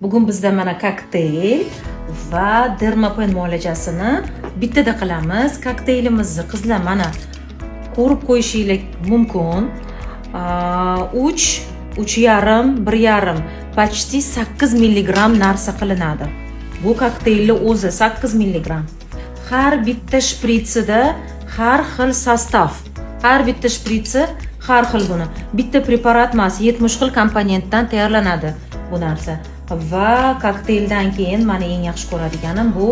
Bugun bizda mana kokteyl va dermapen muolajasini bittada qilamiz. Kokteylimizni, qizlar, mana ko'rib qo'yishinglar mumkin. 3, 3,5, 1,5, почти 8 milligramm narsa qilinadi. Bu kokteylni o'zi 8 milligramm. Har bitta shpritsida har xil состав. Har bitta shpritsi har xil buni. Bitta preparat emas, 70 xil komponentdan tayyorlanadi bu narsa. Va kokteyldan keyin mani eng yaxshi ko'radiganim bu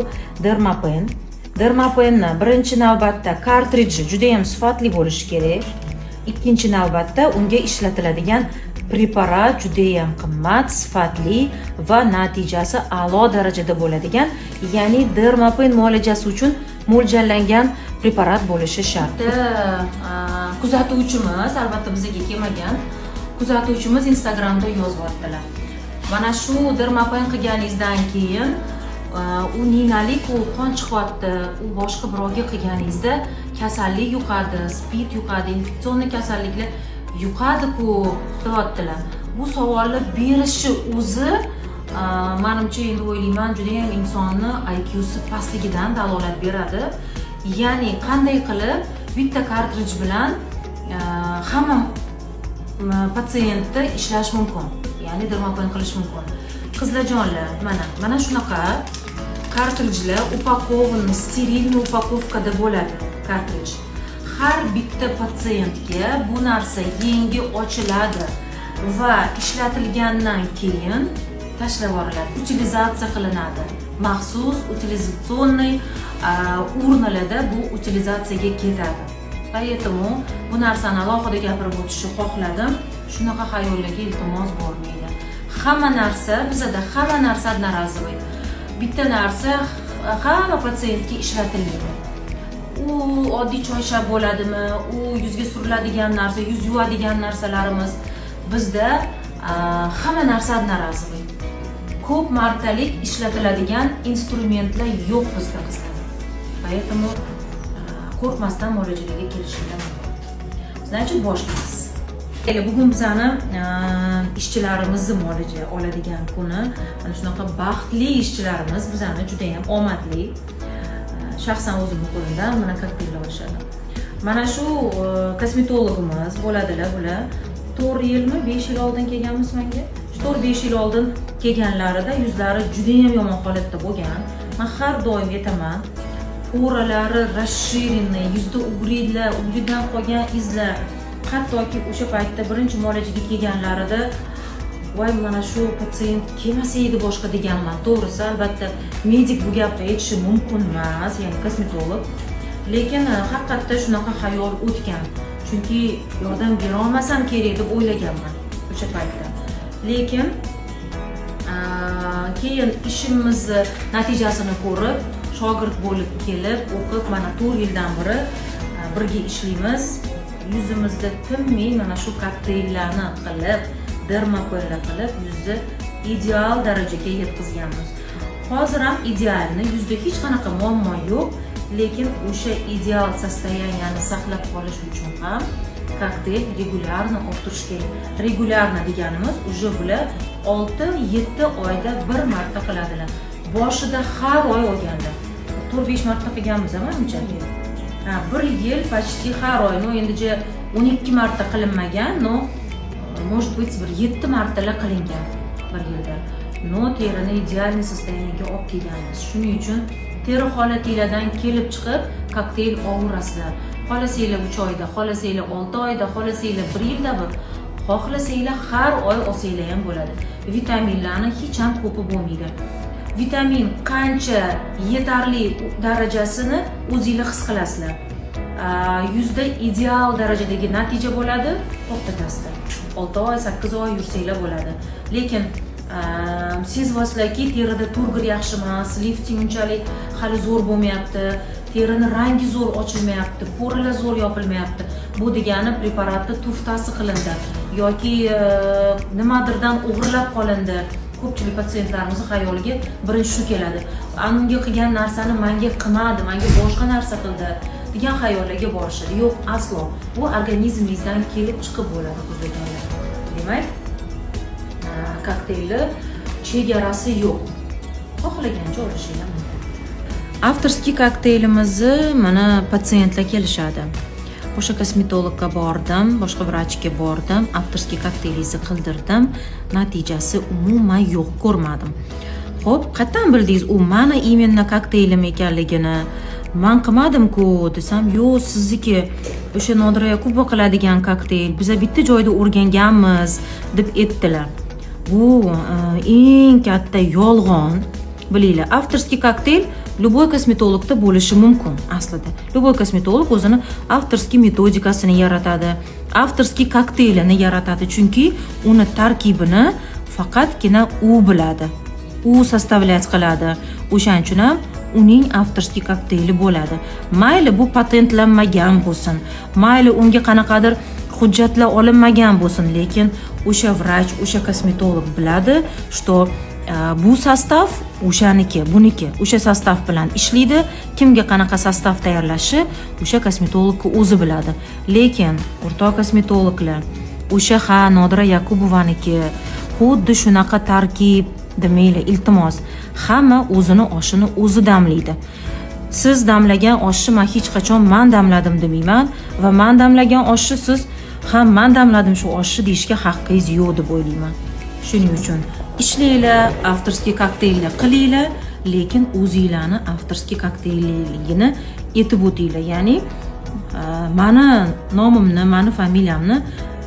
dermapen. Dermapenni birinchi navbatda kartridji juda ham sifatli bo'lishi kerak. Ikkinchi navbatda unga ishlatiladigan preparat judayam qimmat, sifatli va natijasi a'lo darajada bo'ladigan, ya'ni dermapen muolajasi uchun mo'ljallangan preparat bo'lishi shart. Kuzatuvchimiz, albatta, bizga kelmagan kuzatuvchimiz Instagramda yozyaptilar: "Mana shu dermapen qilganingizdan keyin u ninalik, u qon chiqyapti, u boshqa birovga qilganingizda kasallik yuqadi, СПИД yuqadi, инфекционный kasalliklar yuqadi-ku", deyaptilar. Bu savolni berishi o'zi, manimcha, endi o'ylayman, judayam insonni IQsi pastligidan dalolat beradi. Ya'ni qanday qilib bitta kartrij bilan hamma patsientni ishlash mumkin, ya'ni dermapen qilish mumkin? Qizlarjonlar, mana shunaqa kartrijlar упакованный, стерильный упаковка da bo'ladi kartrij. Har bitta patsientga bu narsa yengi ochiladi va ishlatilgandan keyin tashlab yuboriladi, utilizatsiya qilinadi. Maxsus утилизационный urnalarda bu utilizatsiyaga ketadi. Поэтому bu narsani alohida gapirib o'tishni xohladim. Shunaqa xayollarga, iltimos, bormanglar. Hamma narsa bizada, hamma narsa одноразовый. Bitta narsa hamma patsientga ishlatilmaydi. U oddiy choyshab bo'ladimi, u yuzga suriladigan narsa, yuz yuvadigan narsalarimiz, bizda hamma narsa одноразовый. Ko'p martalik ishlatiladigan instrumentlar yo'q bizda, qizlar. Поэтому qo'rqmasdan muolajalarga kelishinglar mumkin. Значит, boshlaymiz. Bugun bizani ishchilarimizni muolaja oladigan kuni. Mana shunaqa baxtli ishchilarimiz bizani, judayam omadli. Shaxsan o'zimni qo'limdan mana kokteyllar olishadi. Mana shu kosmetologimiz bo'ladilar bular. 4 yilmi, 5 yil oldin kelganmiz manga. Shu 4-5 yil oldin kelganlarida yuzlari judayam yomon holatda bo'lgan. Man har doim aytaman, пора lari расширенный, yuzda угри lar, угри dan qolgan izlar. Hattoki o'sha paytda birinchi muolajaga kelganlarida "Voy, mana shu patsient kelmasa edi boshqa", deganman. To'g'risi, albatta, medik bu gapni aytishi mumkin emas, ya'ni kosmetolog, lekin haqiqatda shunaqa xayol o'tgan, chunki yordam bera olmasam kerak deb o'ylaganman o'sha paytda. Lekin keyin ishimizni natijasini ko'rib, shogird bo'lib kelib o'qib, mana 4 yildan beri birga ishlaymiz. Yuzimizda tinmay mana shu kokteyllarni qilib, dermapenlar qilib, yuzni ideal darajaga yetkazganmiz. Hozir ham идеальный, yuzda hech qanaqa muammo yo'q, lekin o'sha ideal состояния ni saqlab qolish uchun ham kokteyl регулярно olib turish kerak. Регулярно deganimiz уже bular 6-7 oyda bir marta qiladilar. Boshida har oy olganlar, 4-5 marta qilganmiz manimcha. Ha, bir yil почти har oy. Ну, endi 12 marta qilinmagan, но может быть, bir yetti martalar qilingan bir yilda. Но terini идеальный состояние ga olib kelganmiz. Shuning uchun teri holatinglardan kelib chiqib kokteyl olaverasizlar. Xohlasanglar 3 oyda, xohlasanglar 6 oyda, xohlasanglar bir yilda bir, xohlasanglar har oy olsanglar ham bo'ladi. Vitaminlarni hech ham ko'pi bo'lmaydi. Vitamin qancha yetarli darajasini o'zinglar his qilasizlar. Yuzda ideal darajadagi natija bo'ladi, to'xtatasizlar. 6 oy, 8 oy yursanglar bo'ladi. Lekin sezyapsizlarki, terida turgor yaxshi emas, lifting unchalik hali zo'r bo'lmayapti, terini rangi zo'r ochilmayapti, пора lar zo'r yopilmayapti, bu degani preparatni туфта si qilindi yoki nimadirdan o'g'irlab qolindi. Ko'pchilik patsientlarimizni xayoliga birinchi shu keladi: "Unga qilgan narsani manga qilmadi, manga boshqa narsa qildi", degan xayollarga borishadi. Yo'q, aslo. Bu organizmingizdan kelib chiqib bo'ladi, qizlarjonlar. Demak, kokteylni Chegarasi yo'q. Xohlagancha olishinglar mumkin. Авторский kokteylimizni mana patsientlar kelishadi. O'sha kosmetologga bordim, boshqa vrachga bordim, авторский kokteylingizni qildirdim, natijasi umuman yo'q, ko'rmadim. Xo'p, qayerdan bildingiz u mani именно kokteylim ekanligini? Man qilmadim-ku desam, yo'q, sizniki o'sha Nodira Yakubova qiladigan kokteyl, biza bitta joyda o'rganganmiz deb aytdilar. Bu eng katta yolg'on. Bilinglar, авторский kokteyl любой kosmetologda bo'lishi mumkin aslida. Любой kosmetolog o'zini авторский metodikasini yaratadi, авторский kokteylini yaratadi, chunki uni tarkibini faqatgina u biladi. U составлять qiladi. O'shaning uchun ham uning авторский kokteyli bo'ladi. Mayli bu patentlanmagan bo'lsin, mayli unga qanaqadir hujjatlar olinmagan bo'lsin, lekin o'sha vrach, o'sha kosmetolog biladi, что bu состав o'shaniki, buniki, o'sha состав bilan ishlaydi. Kimga qanaqa состав tayyorlashi o'sha kosmetologni o'zi biladi. Lekin o'rtoq kosmetologlar, o'sha ha Nodira Yakubovaniki xuddi shunaqa tarkib demanglar, iltimos. Hamma o'zini oshini o'zi damlaydi. Siz damlagan oshni man hech qachon man damladim demayman va man damlagan oshni siz ham man damladim shu oshni deyishga haqqingiz yo'q deb o'ylayman. Shuning uchun ishlanglar, авторский kokteyllar qilinglar, lekin o'zinglarni авторский kokteylligini aytib o'tinglar. Ya'ni mani nomimni, mani familiyamni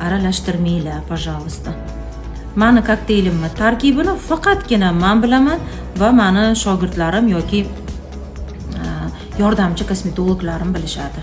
aralashtirmanglar, пожалуйста. Mani kokteylimni tarkibini faqatgina man bilaman va mani shogirdlarim yoki yordamchi kosmetologlarim bilishadi.